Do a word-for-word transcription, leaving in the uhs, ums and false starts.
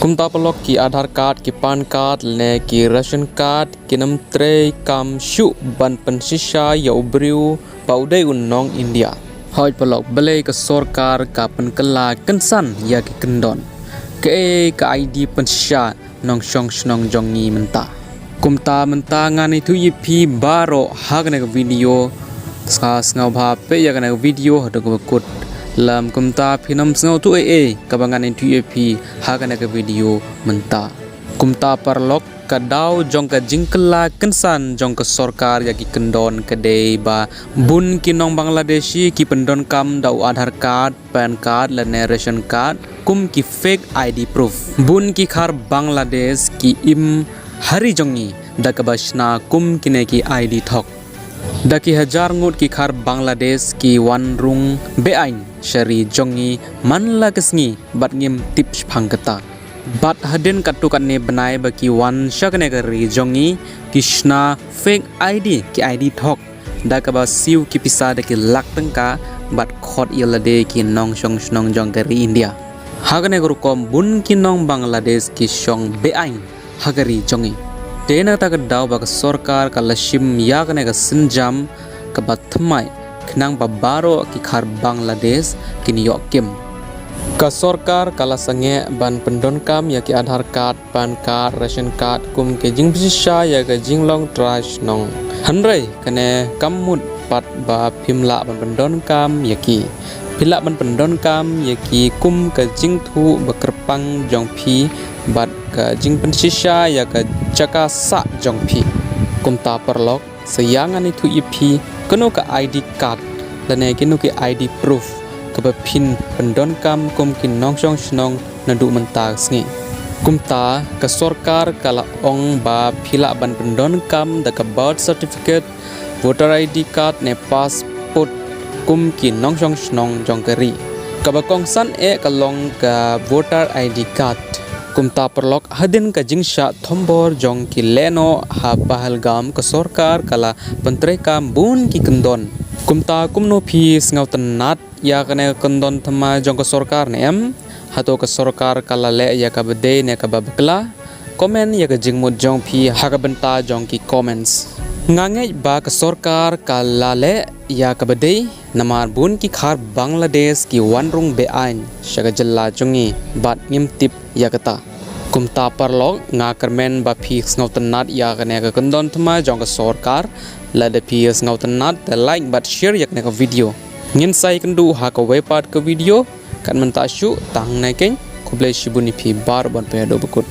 Kumta paralok, ki Aadhaar card, ki PAN card lane ki ration card kin ym treikam shuh ban pynshisha ïa u briew ba u dei u nong India. Hooid paralok, balei ka sorkar ka pynkylla kynsan ïa ki kyndon? Kaei ka ID pynshisha nongshong shnong jong ngi mynta? Kumta mynta ngan ïathuh ïa phi baroh ha kane ka video. Sa sngewbha peit ïa kane ka video haduh kaba kut. Lym kumta phin ym sngewthuh ei ei kaba ngan ïathuh ïa phi ha kane ka video mynta. Kumta paralok, ka daw jong ka jingkylla kynsan jong ka sorkar ïa ki kyndon ka dei ba bun ki nong Bangladeshi ki pyndonkam da u Aadhaar card, PAN card lane ration card kum ki fake ID proof. Bun ki khar Bangladesh ki im ha ri jong ngi da kaba shna kum kine ki ID thok. Da ki hajar ngut ki khar Bangladesh ki wan rung beaiñ sha ri jong ngi man la ka sngi bad ngim tip shaphang kata. Bad hadien katto katne bnai ba ki wan sha kane ka ri jong ngi, ki shna fake ID, ki ID thok, da kaba siew ki pisa da ki lak tyngka bad khot ïa lade ki nongshong shnong jong ka ri India. Ha kane ka rukom bun ki nong Bangladesh ki shong beaiñ ha ka ri jong ngi. Te na kata ka daw ba ka sorkar ka la shim ïa kane ka sienjam kaba thymmai khnang ba baroh ki khar Bangladesh kin ïoh kim. Ka sorkar ka la sangeh ban pyndonkam ïa ki Aadhaar card, PAN card, ration card kum ki jingpynshisha ïa ka jinglong trai shnong. Hynrei kane kam mut pat ba phim lah ban pyndonkam ïa ki. Phi lah ban pyndonkam ïa ki kum ka jingthoh ba kyrpang jong phi bad ka jingpynshisha ïa ka jaka sah jong phi. Kumta paralok, sa ïa ngan ïathuh ïa phi kano ka ID card lane kino ki ID proof kaba phin pyndonkam kum ki nongshong shnong naduh mynta ka sngi. Kumta ka sorkar ka la ong ba phi lah ban pyndonkam da ka birth certificate, voter ID card ne passport kum ki nongshong shnong jong ka ri. Kaba kongsan eh ka long ka voter ID card. Kumta paralok, hadien ka jingshah thombor jong ki lehnoh ha Pahalgam, ka sorkar ka la pyntreikam bun ki kyndon. Kumta kumno phi sngewtynnad ïa kane ka kyndon thymmai jong ka sorkar ne em? Hato ka sorkar ka la leh ïa kaba dei ne kaba bakla? Comment ïa ka jingmut jong phi ha ka bynta jong ki comments. Nga ngeit ba ka sorkar ka la leh ïa kaba dei, namar bun ki khar Bangladesh ki wan rung beaiñ sha ka jylla jong ngi bad ngim tip ïa kata. Kumta paralok, nga kyrmen ba phi sngewtynnad ïa kane ka kyndon thymmai jong ka sorkar. Lada phi sngewtynnad, te like bad share ïa kane ka video. Ngin sa ïakynduh ha kawei pat ka video. Kat mynta shuh, tang hangne keiñ. Khublei shibun ïa phi baroh ban pyndonkam.